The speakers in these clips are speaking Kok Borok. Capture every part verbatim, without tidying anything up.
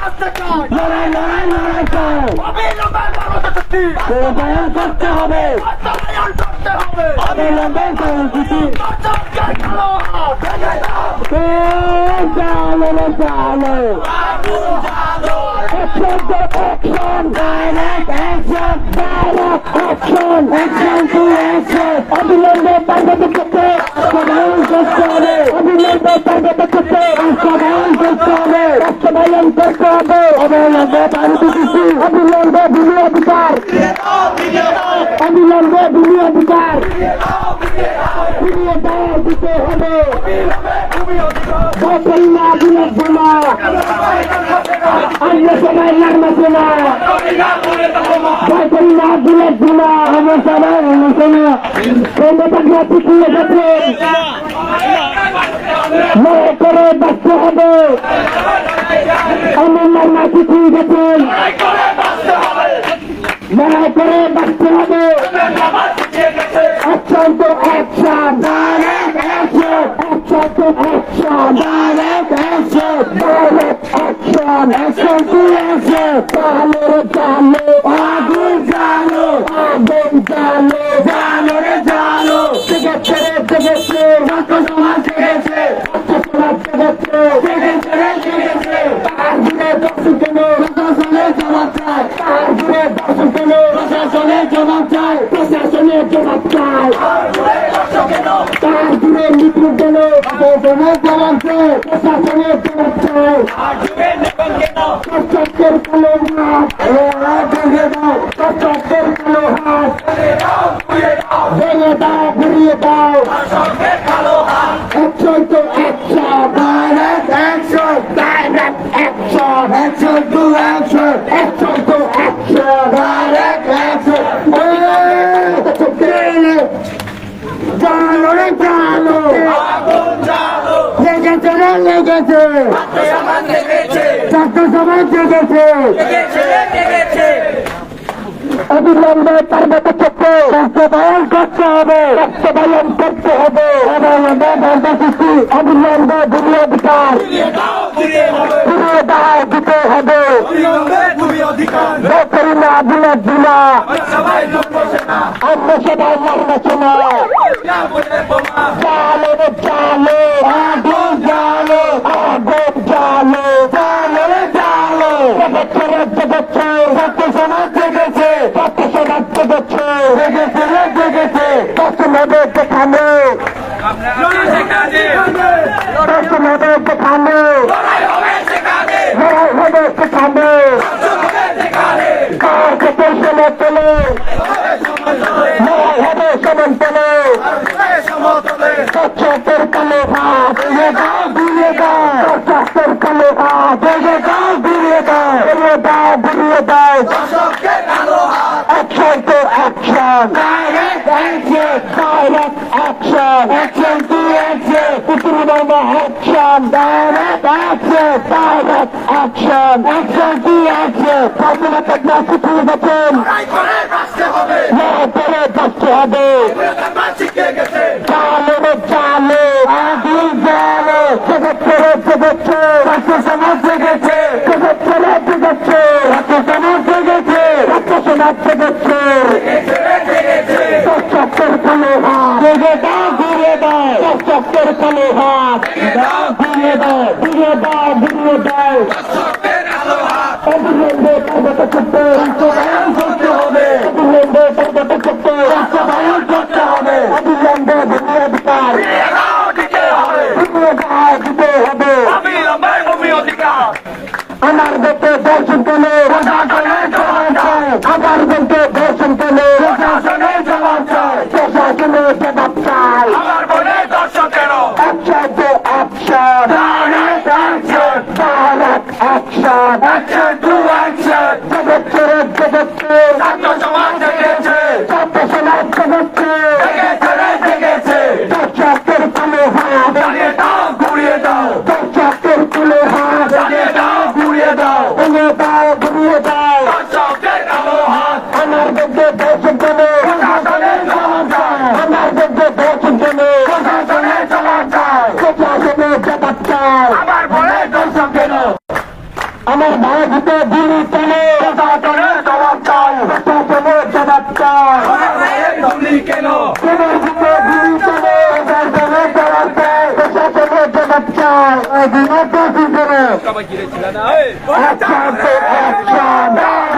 লড়াই, লড়াই, লড়াই চাই। অবিলম্বে কর্মসূচি। বাস্তবায়ন করতে হবে। বাস্তবায়ন করতে হবে। অবিলম্বে কর্মসূচি। দর্শকদের কালো হাত। ভেঙে দাও। এই জালো রে জালো। আগুন জালো। Action to action, direct action, direct action, action to action. অবিলম্বে পার্বত্য চুক্তি বাস্তবায়ন করতে হবে। অবিলম্বে পার্বত্য চুক্তি বাস্তবায়ন করতে হবে। বাস্তবায়ন করতে হবে। অবিলম্বে পার্বত্য চুক্তি, অবিলম্বে ভূমি অধিকার, অবিলম্বে ভূমি অধিকার ফিরিয়ে দাও, দিতে হবে। ভয় করি না, বুলেট বোমা। আমরা সবাই লার্মা সেনা। ভয় করি না, বুলেট বোমা। আমরা সবাই লার্মা সেনা। কেন্দ্র পাগলা পিছিয়ে গেছে। লড়াই করে বাঁচতে হবে। আমি লার্মা পিছিয়ে গেছে। লড়াই করে বাঁচতে হবে। Action to action, direct action. Action to action, direct action, direct action. Action to action. জালো রে জালো, আগুন জালো, আগুন জালো, জালো রে জালো। জেগেছে রে জেগেছে, ছাত্র সমাজ জেগেছে, ছাত্র সমাজ জেগেছে, জেগেছে রে জেগেছে। তার জুড়ে দর্শক কেন? প্রশাসনের জবাব চাই। তার জুড়ে দর্শক কেন? প্রশাসনের জবাব চাই। প্রশাসনের জবাব চাই। তার জুড়ে মৃত্যু কেন? প্রশাসনের জবাব চাই। প্রশাসনের জবাব চাই। দর্শকদের কালো হাত। দর্শকদের কালো হাত। ভেঙে দাও, ঘুরিয়ে দাও। Action to action, direct action, direct action, action to action, action to action, direct action. এই, জালো রে জালো। লেগেছে রে লেগেছে। ছাত্র সমাজ জেগেছে। অবিলম্বে পার্বত্য চুক্তি বাস্তবায়ন করতে হবে। বাস্তবায়ন করতে হবে। অবিলম্বে পার্বত্য চুক্তি, অবিলম্বে ভূমি অধিকার ফিরিয়ে দাও, দিতে হবে। ভয় করি না, বুলেট বোমা। আমরা সবাই লার্মা সেনা। জালো রে জালো, আগুন জালো, আগুন জালো, জালো রে জালো। জেগেছে রে জেগেছে, ছাত্র সমাজ জেগেছে, ছাত্র সমাজ জেগেছে, জেগেছে রে জেগেছে। দর্শন হবে যেখানে, দর্শন হবে যেখানে, লড়াই হবে সেখানে। কার খেতে সমতলে, লড়াই হবে সমতলে। দর্শকদের কালো হাত, ভেঙে দাও, ঘুরিয়ে দাও। দর্শকদের কালো হাত, ভেঙে দাও, ঘুরিয়ে দাও। ঘুরিয়ে দাও, ঘুরিয়ে দাও। দর্শকদের কালো হাত। Action to action, direct action, direct action, action to action. পুতুল Bangla action, direct action, direct action, action to action. Fatema পাগলা পিছিয়ে গেছেন। লড়াই করে বাঁচতে হবে। লড়াই করে বাঁচতে হবে। জালো রে জালো, আগুন জালো। জেগেছে রে জেগেছে, ছাত্র সমাজ জেগেছে। জেগেছে রে জেগেছে, ছাত্র সমাজ জেগেছে। ছাত্র সমাজ জেগেছে। দর্শকদের কালো হাত। ভেঙে দাও, ঘুরিয়ে দাও। দর্শকদের কালো হাত। ভেঙে দাও, ঘুরিয়ে দাও। ঘুরিয়ে দাও, ঘুরিয়ে দাও। অবিলম্বে পার্বত্য চুক্তি বাস্তবায়ন করতে হবে। অবিলম্বে পার্বত্য চুক্তি বাস্তবায়ন করতে হবে। অবিলম্বে ভূমি অধিকার ফিরিয়ে দাও, দিতে হবে। ফিরিয়ে দাও, দিতে হবে। অবিলম্বে ভূমি অধিকার। আমার দেশে দর্শন কেন? প্রশাসনের জবাব চাই। আমার দেশে দর্শন কেন? প্রশাসনের জবাব চাই। প্রশাসনের জবাব চাই। আমার বনে দর্শন কেন? Action to action, direct action, direct action, action to action. জেগেছে রে জেগেছে, ছাত্র সমাজ জেগেছে। ছাত্র সমাজ জেগেছে। জেগেছে রে জেগেছে। দর্শকদের কালো হাত। জ্বালিয়ে দাও, ঘুরিয়ে দাও। দর্শকদের কালো হাত। জ্বালিয়ে দাও, ঘুরিয়ে দাও। ভেঙে দাও, ঘুরিয়ে দাও। দর্শকদের কালো হাত। আমার দেশে দর্শন কেন? প্রশাসনের জবাব চাই। আমার দেশে দর্শন কেন? প্রশাসনের জবাব চাই। প্রশাসনের জবাব চাই। আমার বনে দর্শন কেন? আমার আজকে গুলি চলে। প্রশাসনের জবাব চাই। প্রশাসনের জবাব চাই। গুলি কেন? কেন বুকে গুলি চলে? প্রশাসনের জবাব চাই। প্রশাসনের জবাব চাই। এই বিনা প্রশাসনের। আচ্ছা, আচ্ছা, আচ্ছা।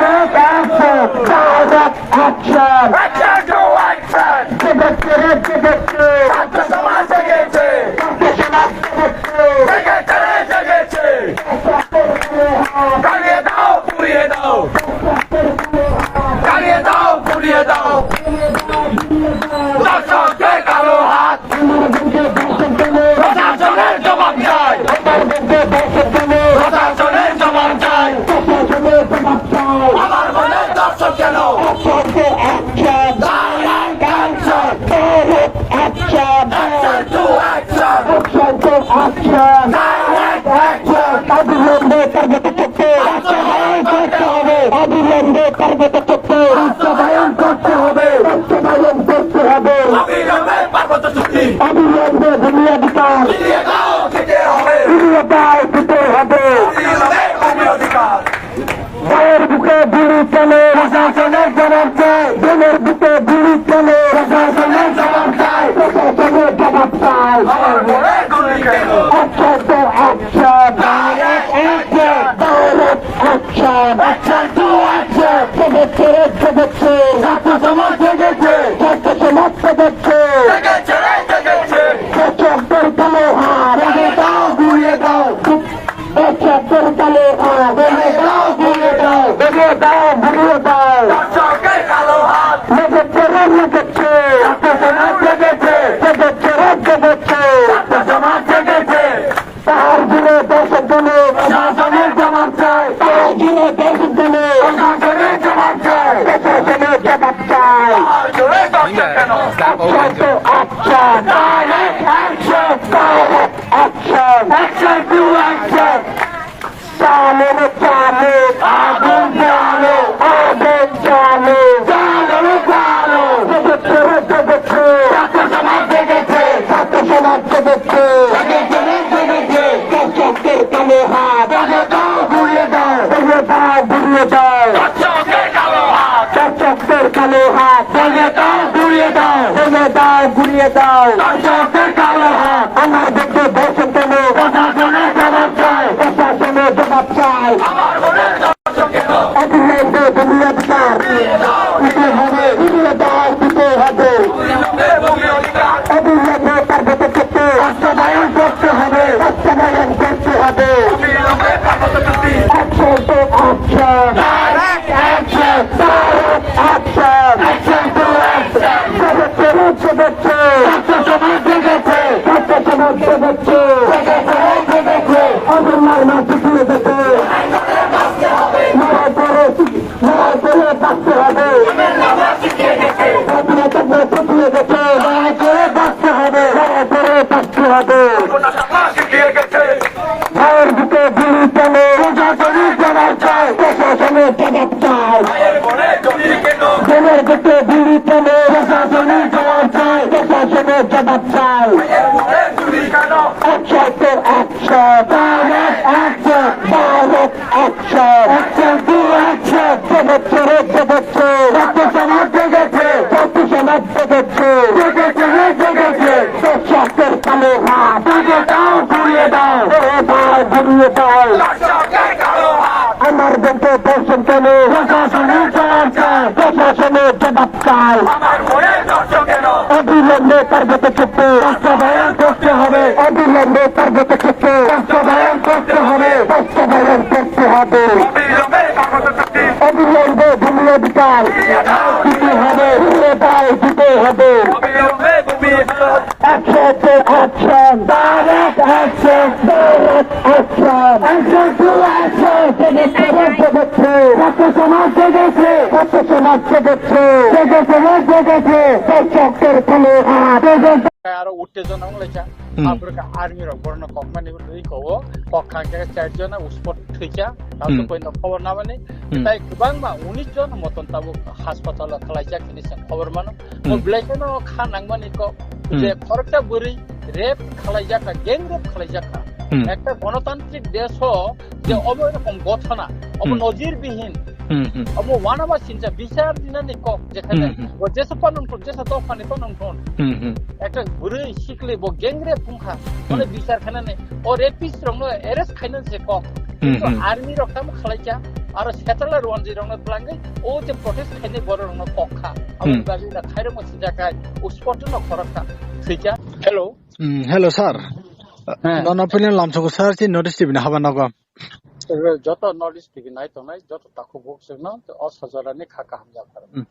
Direct action, direct action. Action to action. জেগেছে রে, জেগেছে। ছাত্র সমাজ জেগেছে। ছাত্র সমাজ জেগেছে। জেগেছে রে, জেগেছে। জ্বালিয়ে দাও, পুড়িয়ে দাও। জ্বালিয়ে দাও, পুড়িয়ে দাও। ধর্ষকদের কালো হাত। প্রশাসনের জবাব চাই। প্রশাসনের জবাব চাই। আমার বোনের ধর্ষক কেন? Direct action. Action to action. Direct action. অবিলম্বে তার গতি চুক্তি বাস্তবায়ন করতে হবে। অবিলম্বে তার গতি চুক্তি বাস্তবায়ন করতে হবে। বাস্তবায়ন করতে হবে। অবিলম্বে পার্বত্য চুক্তি। অবিলম্বে ভূমি অধিকার। ফিরিয়ে দাও, দিতে হবে। ফিরিয়ে দাও, দিতে হবে। অবিলম্বে ভূমি অধিকার। গায়ের বুকে গুলি চলে, প্রশাসনের জবাব চাই। গায়ের বুকে গুলি চলে, প্রশাসনের জবাব চাই। প্রশাসনের জবাব চাই। আমার বোনের গুলি কেন? Action to action. Direct action. Direct action. Action to action. জেগেছে রে, জেগেছে। ছাত্র সমাজ জেগেছে। ছাত্র সমাজ জেগেছে। জেগেছে রে, জেগেছে। ধর্ষকদের কালো হাত। জ্বালিয়ে দাও, পুড়িয়ে দাও। ধর্ষকদের কালো হাত। জ্বালিয়ে দাও, পুড়িয়ে দাও। জ্বালিয়ে দাও, পুড়িয়ে দাও। ধর্ষকদের কালো হাত। জেগেছে রে, জেগেছে। ছাত্র সমাজ জেগেছে। জেগেছে রে, জেগেছে। ছাত্র সমাজ জেগেছে। তার দিনে দেশের জন্য প্রশাসনের জবাব চাই। তার দিনে দেশের জন্য প্রশাসনের জবাব চাই। প্রশাসনের জবাব চাই। আমার জোরে দরকার কেন? আচ্ছা তো আচ্ছা। Direct action. Direct action. Action to action. চালো রে চালো, আগুন জ্বালো, আগুন জ্বালো, জ্বালো রে জ্বালো। জেগেছে রে জেগেছে, ছাত্র সমাজ জেগেছে, ছাত্র সমাজ জেগেছে, জেগেছে রে জেগেছে। ধর্ষকদের কালো হাত, জ্বালিয়ে দাও, গুড়িয়ে দাও, জ্বালিয়ে দাও, গুড়িয়ে দাও। ধর্ষকদের কালো হাত, ধর্ষকদের কালো হাত, জ্বালিয়ে দাও, গুড়িয়ে দাও, জ্বালিয়ে দাও, গুড়িয়ে দাও। ধর্ষকদের কালো হাত। আমার দেশে ধর্ষণ কেন? প্রশাসনের জবাব চাই। প্রশাসনের জবাব চাই। আমার বোনের অবিলম্বে ভূমি অধিকার দিতে হবে, ফিরিয়ে দাও, দিতে হবে। অবিলম্বে তার গতি চুক্তি বাস্তবায়ন করতে হবে, বাস্তবায়ন করতে হবে। Action to action. Direct action. Direct action. Action to action. জেগেছে রে, জেগেছে। ছাত্র সমাজ জেগেছে। ছাত্র সমাজ জেগেছে। জেগেছে রে, জেগেছে। অবিলম্বে মাটি ফিরে যেতে। লড়াই করে লড়াই করে বাঁচতে হবে। স্বাধীনতা শিখিয়ে গেছে। লড়াই করে বাঁচতে হবে। লড়াই করে বাঁচতে হবে। ভাইয়ের বুকে গুলি চলে। প্রশাসনের জবাব চাই। প্রশাসনের জবাব চাই। ভাইয়ের বুকে গুলি চলে। প্রশাসনের জবাব চাই। প্রশাসনের জবাব চাই। Action to action. Direct action. Direct action. Action to action. জেগেছে রে, জেগেছে। ছাত্র সমাজ জেগেছে। ছাত্র সমাজ জেগেছে। জেগেছে রে, জেগেছে। ধর্ষকদের কালো হাত। জ্বালিয়ে দাও, গুড়িয়ে দাও। জ্বালিয়ে দাও, গুড়িয়ে দাও। আমার দেশে ধর্ষণ কেন? প্রশাসনের জবাব চাই। প্রশাসনের জবাব চাই। অবিলম্বে তার গতি চুক্তি বাস্তবায়ন করতে হবে। অবিলম্বে তার গতি চুক্তি বাস্তবায়ন করতে হবে। বাস্তবায়ন করতে হবে। অবিলম্বে ভূমি অধিকার দিতে হবে। ফিরিয়ে দাও, দিতে হবে। Action to action. Direct action. Direct action. Action to action. জেগেছে রে, জেগেছে। ছাত্র সমাজ জেগেছে। ছাত্র সমাজ জেগেছে। জেগেছে রে, জেগেছে। ধর্ষকদের কালো হাত। আরো উত্তেজনা হয়েছে। হুম। তারপরে আর্মি রক বড় কম মানে দুই কো, কক্ষা জায়গা চার জন উস্পট থইছা। তারপরে হুম। কোনো খবর না মানে। হুম। তাই কিবাংবা উনিশ জন মতন তাবো হাসপাতাল খালাইজা কিনি খবর মানো। Hmm. Mo belai kheno kha nangmani kok je khoroksa bwrwi rape khalaijakha, gang rape khalaijakha. Hmm. Ekta gonotantrik desh o je Hmm. obo erokom gothona, obo Hmm. nojir bihin, Hmm, hmm. obo wanama sincha bichar dinani kok, jekhane Hmm, hmm. o jesa panung thun, jesa dophani panung thun. Hmm, hmm. Ekta bwrwi sikli bo gengre phungkha, Hmm. mane bichar khainani, o rapist rokno arrest khainani se kok. Hmm, Kintu hmm. army rok tamo khalaikya, aro settler wanjwi rokno twlangwi, o je protest khainai borok rokno kok kha. Abo Hmm. bagwi na khairokma sincha khai, o spot no khorok kha. Thwikha. Hello. Hmm, hello, sir. Heh. Nono opinion lamsoko, sir, si North East T V ni haba nogo. Joto North East T V nai tongnai, joto takhuk buksukno, o sajorani kha kaham yapharwi. Hmm.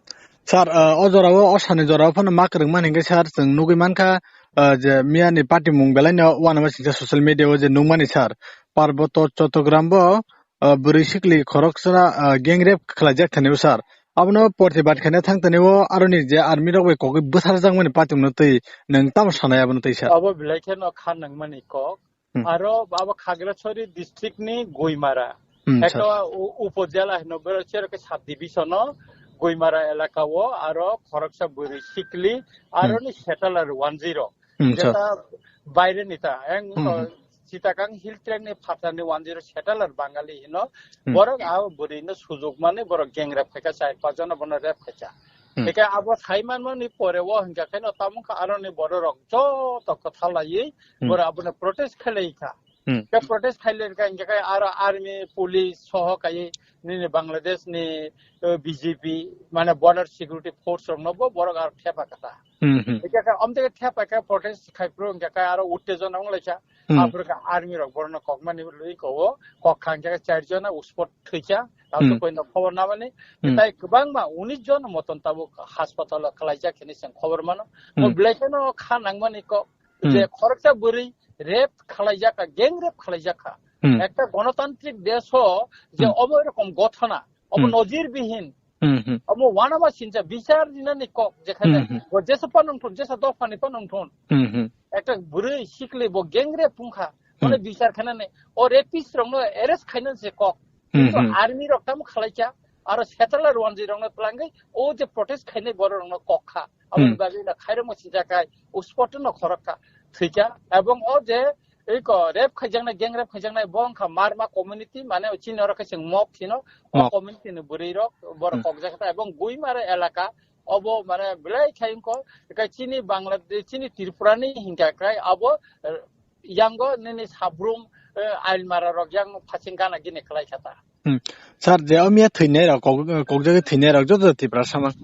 Sir, uh, o jorao, o sani jorao phano ma kwrwngmani hwnkhe, sir, chwng nugwi mankha, uh, je miyani party mung belai no wanama singcha social media o je nukmani, sir. Parboto Chottogram bo, uh, bwrwi sikli khoroksa, uh, gang rape khlaijak thani o, sir. Abono protibad khaina thang thani o, aroni je army rok bai kogwi bwsarjakmani party mung no twi nwng tamo sanai abono twi, sir? Abo belai kheno kha nangmani kok. Hmm. Aro abo Khagrachari district ni Goimara. Hmm, sir. Eto u-, upojela hino bero cherke sub division o Goimara elaka o aro khoroksa bwrwi sikli aro Hmm. ni settler one zero. Hmm, sir. Jeta baire ni ta, eng Hmm, to hmm. Chittagong Hill Tracts ni phatar ni one zero settler Bangali hino. Hmm. Borok abo bwrwi no sujok mani borok gang rape khaika, char pas jona bono rape khaika. Hmm. Eke abo sai manmani pore o hingka khe no tamo kha aro ni borok rok joto kwtha laiwi Hmm. borok abono protest khlai kha. Hmm. Ke protest khlai kha hingka khe aro army, police soho kai nini Bangladesh ni, eh, B G B mane border security force rok no bo borok aro thepa kata. Hmm, hmm. Hingka khe omteke thepa khe protest khai phuru hingka khe aro uttejona wng lai kha. Hmm. Aphuru khe army rok borok no kok mani lui ko o kok kha hingka khe char jona uspot thwi kha. Tamo Hmm. koi no khobor na mani. Hmm. Tai kwbangma unis jon moton tabuk hospital o khlaijak hinwi chwng khobor mano. O Hmm. belai kheno kha nangmani kok Hmm. je khoroksa bwrwi rape khlaijak kha, gang rape khlaijak kha. Hmm. Ekta gonotantrik desh o je Hmm. obo erokom gothona, obo Hmm. nojir bihin, Hmm, hmm. obo wanama sincha bichar dinani kok, jekhane Hmm, hmm. o jesa panung thun, jesa dophani panung thun. Hmm, hmm. Ekta bwrwi sikli bo gang rape phungkha, Hmm. mane bichar khainani, o rapist rokno arrest khainani se kok. Hmm, Kintu hmm. army rok tamo khalaikya, aro settler wanjwi rokno twlangwi o je protest khainai borok rokno kok kha. Aboni Hmm. bagwi na khairokma sincha khai, o spot no khorok kha, thwikha. Ebong o je ei ko rape khaijaknai, gang rape khaijaknai, bo wngkha Marma community, mane o chini oro khe chwng Mok hino, o Mok. Community ni bwrwi rok, borok Hmm. kokjak kha, ebong Guimara elaka, obo mane belai khai wngkho, ekai chini Bangladesh, chini Tripura ni hingka khlai abo, eh, yango nini sabrum, eh, Ailmara rok yang phasing gana gini khlai kha ta. Hmm. Sir, je o miya thwinai rok, kok-, kokjagwi thwinai rok joto Tiprasa mang.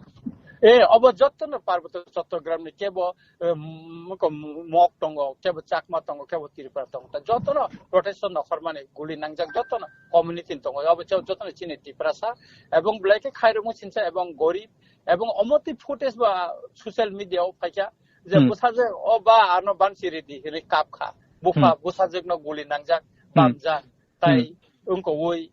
Eh, obo joto no Parboto Chottogram ni kebo, eh, m-, ko m-, Mok tongo, kebo Chakma tongo, kebo Tripura tongo. Ta joto no protection no khormani guli nangjak joto no community tongo. Obo jo-, joto no chini Tiprasa ebong belai khe khairokma sincha ebong gorib ebong omo twi footage ba social media o phaikha je Hmm. bwsajwk o ba ano bansi ridi hinwi kap kha. Bupha Hmm. bwsajwk no guli nangjak, Hmm. bamjak. Tai Hmm. wngkowui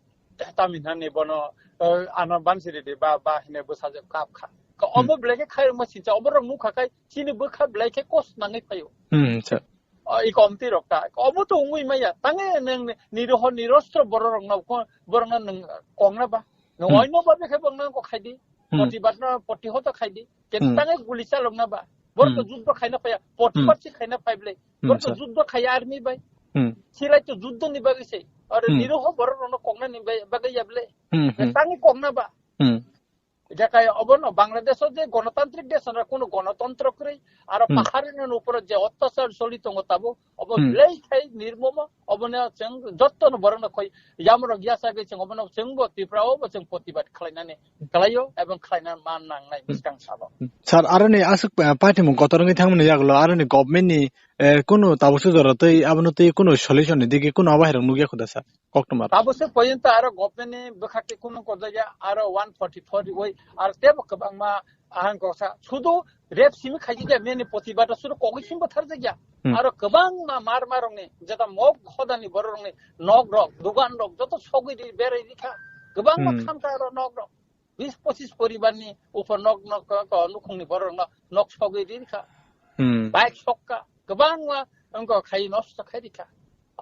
tamin hani bono, eh, ano bansi ridi ba, ba hine bwsajwk kap kha. Ka Hmm. obo belai khe khairokma sincha, obo rok nukha khai chini bwkha belai khe kos nangwi phaio. Hmm, sir. O, i komti rok ta. Obo to wngwi maya. Tange nang ni-, niroho nirostro borok rok no ko-, borok no nang kongna ba. Nang Hmm. oino ba bekhe bang nang ko khaidi. Hmm. Protibad no protihot khaidi. Ken Hmm. tange guli chalokna ba. Borok to Hmm. juddo khaina phaya. Protibad Hmm. si khaina phai ble. Hmm, Borok to sir. juddo khaya army bai. Hmm. Silai to juddo ni bagwi se. Aro Hmm. niroho borok rok no kongna ni bai-, bagwi ya ble. Hmm, hmm. Tange kongna ba. Hmm. Jakai obono Bangladesh o je gonotantrik desh, onra kuno gonotontro kwrwi, aro Hmm. paharini uporo je ottachar choli tongo tabuk, obo Hmm. belai khai nirmomo, obono chwng jottono borokno khoi, yamrok yachagwi chwng obono chwngbo Tripura o bo chwng protibad khlainani khlaio, ebong khlaina man nangnai Hmm. bwskang salo. Sir, aroni aswk, eh, party mung kotor wngwi thangmani yagulo, aroni government ni, eh, kunu tabukse jora twi, abono twi kunu solution ni digi kunu abahairok nukya khuda, sir? Koktwma. Tabukse poyinto aro government ni bwkhak twi kunu kojakya, aro one forty-four riwi, aro tebo kwbangma ahang koksa. Sudu rape simi khaijak ya, meni protibad sudu kogwi simbo tharjak ya. Hmm. Aro kwbangma mar marokni, jeta mok hodani bororokni nok rok, dugan rok, joto sogwi ri, berai rikha. Kwbangma Hmm. khamkha aro nok rok. Bis pochis poribar ni upor nok, nok, ko, nukhungni bororokno nok sogwi rikha. Hmm. Bike sokka, kwbangma wngkha khai nosto khai rikha.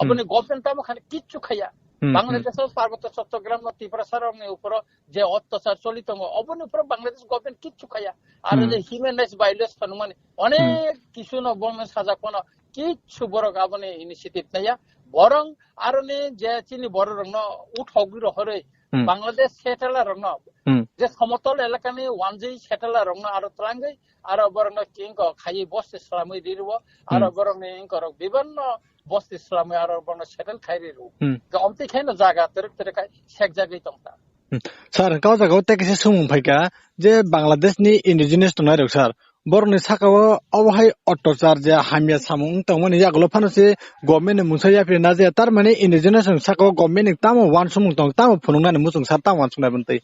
Aboni Hmm. government tamo khani kichu khaya. Hmm, Bangladesh hmm. o Parboto Chottogram no Tiprasa rokni uporo je ottachar choli tongo, oboni uporo Bangladesh government kichu khaya. Aro Hmm. je human rights violation mani onek Hmm. kisu no bono sajak mano kichu borok aboni initiative naya. Borong aroni je chini bororokno uthogwi rohorwi Hmm. Bangladesh settler rokno Hmm. je somotol elakani wanjwi settler rokno aro twlangwi aro borokno kingko khaiwi bosti swlamwi rirwo aro Hmm. borokni ingkorok bibinno bosti swlamwi aro borokno settle khai rirwo. Hmm. Ke omtwi khaino jaga twrwk twrwk khai sekjagwi tongkha. Hmm. Sir, hwnkhe o jaga o tei kaisa swngmung phaikha je Bangladesh ni indigenous tongnai rok sir, borok ni saka o obo hai ottochar je hamya samung wng tongmani yagulo phano se government ni mungsa yapri na je, tar mani indigenous ni saka o government ni tamo uansukmung tong, tamo phunuknani muchung sir, tamo uansuknai bwntwi.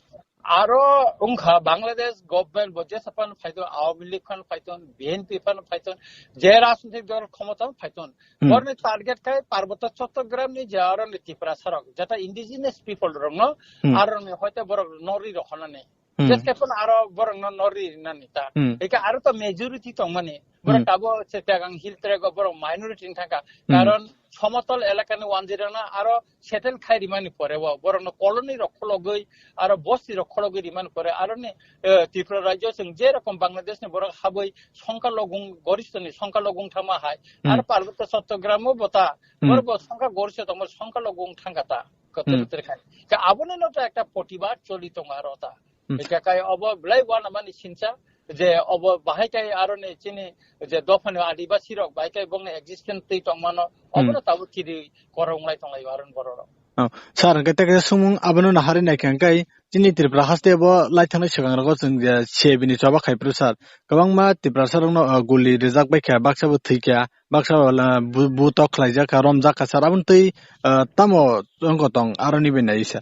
Aro wngkha Bangladesh government bo jesa phano phaiton, Awami League phano phaiton, B N P phano phaiton, je rajnitik dol khomota phaiton, Hmm. Borni target khai Parbotto Chattogram ni je aro ni Tiprasa rok, jeta indigenous people rok no, Hmm. aro ni hoite borok nori rok honani. Hmm. Just kepon aro borok no nori nani ta. Hmm. Eka aro to majority tongmani. Borok Hmm. tabo se Tagang Hill Tract o borok minority ni thangka. Hmm. Karon somotol elaka ni wanjirana aro settle khai rimani pore o borok no colony rok khologwi aro bosti rok khologwi rimani pore aro ni, eh, Tripura rajyo chwng je rokom Bangladesh ni borok habwi songkha logong goristoni songkha logong thangma hai. Hmm. Aro Parbotto Chattogram o bota Hmm. borok bo songkha gorista tongma songkha logong thangka ta. Kotor Hmm. kotor khai. Ka aboni no to ekta protibad choli tongo aro ta. Hmm. Eka kai obo belai wana mani sincha je obo bahai kai aro ni chini je dophani adibasi rok bahai kai bongni existence twi tongmano obo Hmm. no tabo kiri korong lai tonglai aro ni borok rok. Oh, sir, hwnkhe tei kaisa swngmung abono nahari naikha hwnkhe chini Tripura haste bo laithangni swkang rogo chwng je C A B ni choba khai phuru sir. Kwbangma Tiprasa rokno, uh, guli rijak baikha, baksa bo thwikha, baksa bo, uh, bu-, butok khlaijak kha, romjak kha sir. Aboni twi, uh, tamo wngkha tong aroni bai nai sir.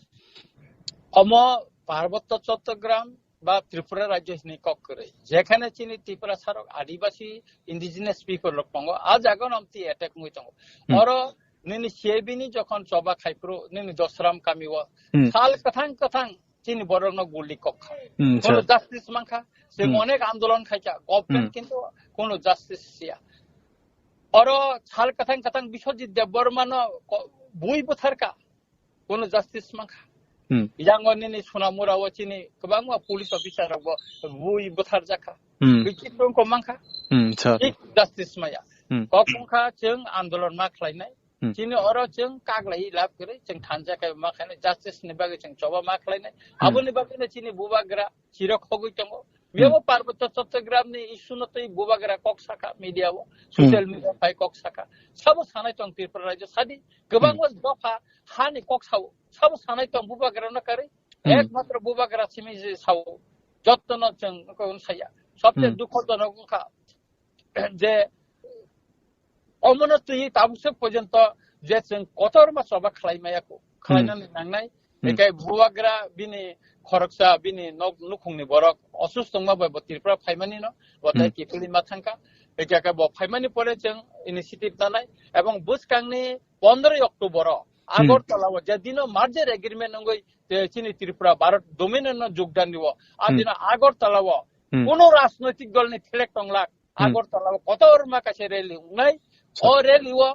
Omo Parbotto Chattogram ba Tripura rajyo hinwi kok kwrwi. Jekhane chini Tiprasa rok adibasi indigenous people rok tongo, a jaga no amtwi attack wngwi tongo. Hmm. Oro nini C A B ni jokhon choba khai phuru nini Dosram kami o Hmm. sal kwthang kwthang chini borok no guli kok kha. Hmm, Kono sir. Justice mankha, se Hmm. onek andolon khaikha, government Hmm. kintu kono justice siya. Oro sal kwthang kwthang Biswajit Debbarma no ko-, bui butharka. Kono justice mankha. Hmm. Yango nini Sonamura o chini kwbangma police officer rok bo bui butharjakha. Hmm. Bichitro wngkha mankha. Hmm, sir. Thik justice maya. Hmm. Kok wngkha chwng andolon ma khlainai. Hmm. Chini oro chwng kaglai lab kwrwi chwng thansa khai ma khlainai justice ni bagwi chwng choba ma khlainai. Hmm. Aboni bagwi no chini bubagra chirok hogwi tongo. Hmm. Miyabo Parbotto Chattogram ni issue no twi bubagra kok saka media o, Hmm. social media pai kok saka. Sabo sanai tong Tripura rajyo sadi kwbangma Hmm. dopha hani kok sao. Sabo sanai tong bubagra no karwi. Hmm. Ekmatro bubagra simi je sao. Jotto no chwng ko saya. Sobse Hmm. dukho jonok wngkha je omono twi tabuk se porjonto je chwng kotorma choba khlai maya ko, khlai Hmm. nani nangnai. Hmm. Ekai bubagra bini khoroksa bini nok nukhungni borok osusto wngma bai bo Tripura phaimani no, bo tai Hmm. kiphilwi ma thangkha. Ekai bo phaimani pore chwng initiative nanai ebong bwskangni pondroi October o Hmm. Agartala o je dino merger agreement wngwi je chini Tripura Bharat Dominion no jogdan riwo. A Hmm. dino Agartala o Hmm. kuno rajnoitik dol ni flag tonglak. Hmm. Agartala o kotorma kaisa rally wngnai. Sir. O rally o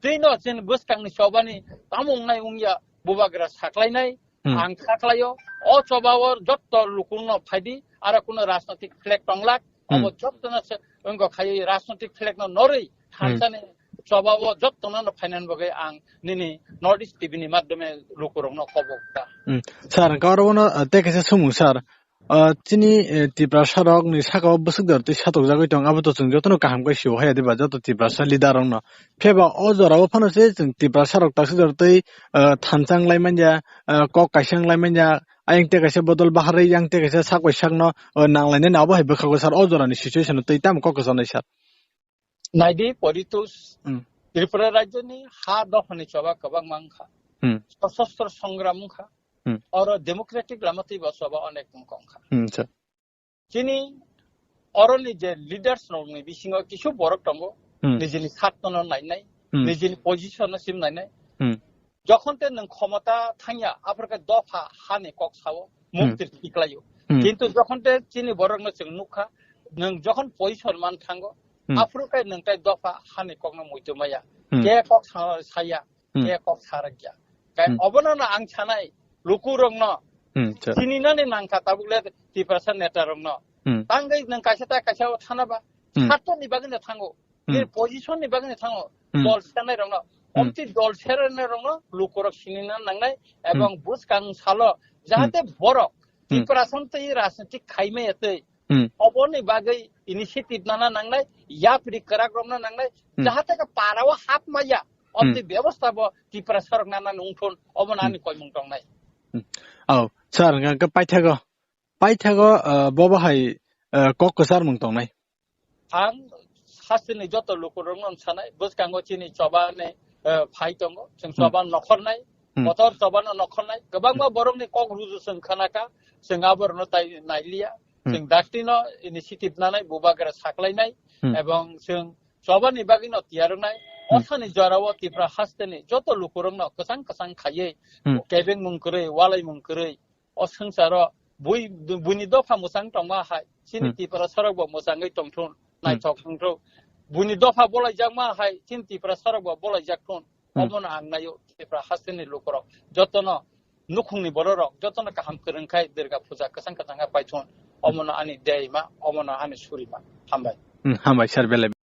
twino chini bwskangni chobani tamo wngnai wngya bubagra saklainai. Hmm. Ang saklaio. O choba o jotto lukuno phaidi, aro kuno rajnoitik flag tonglak. Hmm. Obo jotto no se wngkha khai rajnoitik flag no norwi Hmm. thansani choba o jotto no no phainani bagwi ang nini North East T V ni madhyome lukurokno khobok ta. Hmm. Sir, ang karo no, uh, tei kaisa swngmung sir. Ah, chini, eh, Tiprasa rok ni saka o bwswk jora twi satokjagwi tong, abo to chwng jotono kaham khe sio haya diba, joto Tiprasa leader rok no. Phiya ba o jora o phano se chwng Tiprasa rok taksa jora twi, ah, thansa wng lai manya, ah, kok kaisa wng lai manya, ayang tei kaisa bodol baharwi yang tei kaisa sak bai sak no, ah, nang lai nani abo hai bwkha o sir o jora ni situation o twi tamo kok kwchang nai sir? Naidi Poritus, Hmm. Tripura rajyo ni ha dopha ni choba kwbangma wngkha. Hmm. Sosostro songram wngkha. Hmm. Oro democratic lama twi bo choba onek wngkha. Hmm, sir. Chini oroni je leaders rokni bisingo kisu borok tongo, Hmm. nijini sakno nainai, Hmm. nijini position no sim nainai. Hmm. Jokhon te nwng khomota thangya, aphor khe dopha hani kok sao, Hmm. muktir tiklaio. Hmm. Kintu jokhon te chini borokno chwng nukha, nwng jokhon position man thango, Hmm. aphuru khe nwng tai dopha hani kokno muitu maya. Hmm. Ke kok sa-, saya, Hmm. ke kok sarakya. Kai Hmm. obono no ang sanai, lukurokno Hmm, sir. Sininani nangkha tabuk le Tiprasa neta rokno. Hmm. Tangwi nwng kaisa ta kaisa o thana ba, Hmm. Sartoni bagwi no thango. Hmm. Nini position ni bagwi no thango. Hmm. Dol sanai rokno. Hmm. Omti dol serene rokno lukurok sinina nangnai, hmm, ebong buskang salo jahate, hmm, borok, hmm, Tiprasa twi rajnitik khaimaya twi, hmm, oboni bagwi initiative nana nangnai, yapri kwrak rokna nangnai, hmm, jahate ka parao hapmaya, omti, hmm, bebosta bo Tiprasa rok nana nungthun, obo, hmm, nani koimung tongnai. Hmm. Oh, sir, hwnkhe paithago, paithago, uh, bobo hai, uh, kok kwchar mung tongnai. Ang hasteni joto lukurokno sanai, bwskango chini chobani, eh, phai tongo, chwng, hmm, choban nokhornai, hmm, kotor chobano nokhornai, kwbangma, hmm, borokni kok ruju chwng khnakha, chwng aborokno tai nailiya, hmm, chwng daktino initiative nanai, bubagra saklainai, hmm, ebong chwng chobani bagwino tiyar wngnai, hmm, osani jorao Tripura hasteni joto lukurokno kwchang kwchang khaiwi, hmm, kebengmung kwrwi, walaimung kwrwi, o swngcharo bui, buini dopha mwchang tongma hai, chini, hmm, Tiprasa rok bo mwchangwi tongthun, hmm, naithok wngthun. Buini dopha bolaijakma hai, chini Tiprasa rok bo bolaijak thun. Hmm. Omono ang naio Tripura hasteni lukurok. Jotono nukhungni bororok, jotono kaham kwrwngkhai Durga puja kwchang kwchang khe paithun. Hmm. Omono ani deima, omono ani surima. Hambai. Hmm, hambai, sir, belai.